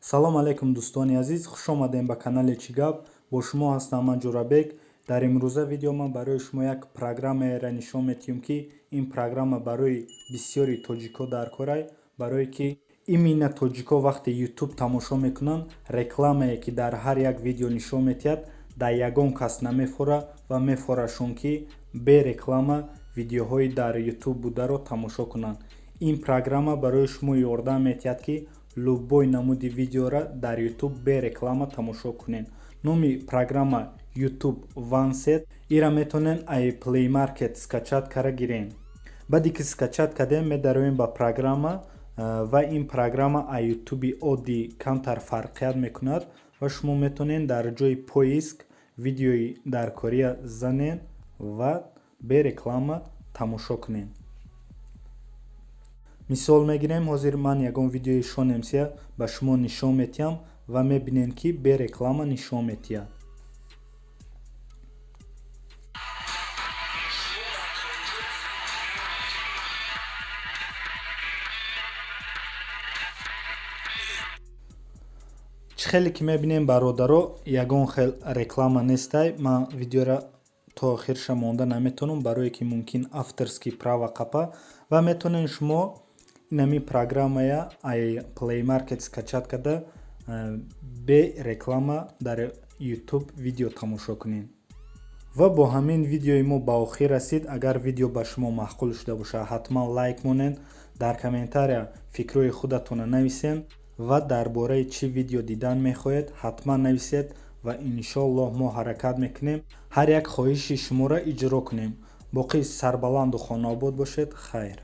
Салом алейкум, дӯстони азиз, хуш омадем ба канали «Чӣ гап». Бо шумо ҳастам ман, Ҷурабек. Дар имрӯза видео ман барои шумо як программаеро нишон медиҳем, ки ин программа барои бисёри тоҷикҳо даркорай, барое ки именно тоҷикҳо вақте Ютуб тамошо мекунанд, рекламае ки дар ҳар як видео нишон медиҳад, дар ягон кас намефора ва мефорашон, ки бе реклама видеоҳои дар Ютуб бударо тамошо кунанд. Ин программа барои шумо ёрдам медиҳад, ки любой намуди видеора дар Ютуб бе реклама тамошо кунед. Номи программа YouTube Vanced. Ира метавонед ай Play Market скачать кара гирен. Баъде ки скачать кардем, медароем ба программа ва ин программа ай Ютуби оддӣ камтар фарқият мекунад ва шумо метавонед дар ҷои поиск видеои даркория занед ва бе реклама тамошо кунед. Мисол мегирем, ҳозир ман ягон видеои Шон МС-я ба шумо нишон медиҳам ва мебинем, ки бе реклама нишон медиҳад. Чӣ хеле ки мебинем, бародаро, ягон хел реклама нестай. Ман видеора то охирша монда наметавонам, барое ки мумкин авторский права қапа. Ва метавонед шумо инами программая ай Play Market скачать карда, бе реклама дар Ютуб видео тамошо кунед. Ва бо ҳамин видеои мо ба охир расид. Агар видео ба шумо маъқул шуда бошад, ҳатман лайк монед, дар комментария фикрҳои худатонро нависед ва дар бораи чӣ видео дидан мехоҳед, ҳатман нависед ва иншоаллоҳ мо ҳаракат мекунем, ҳар як хоҳиши шуморо иҷро кунем. Боқӣ сарбаланду хонаобод бошед. Хайр.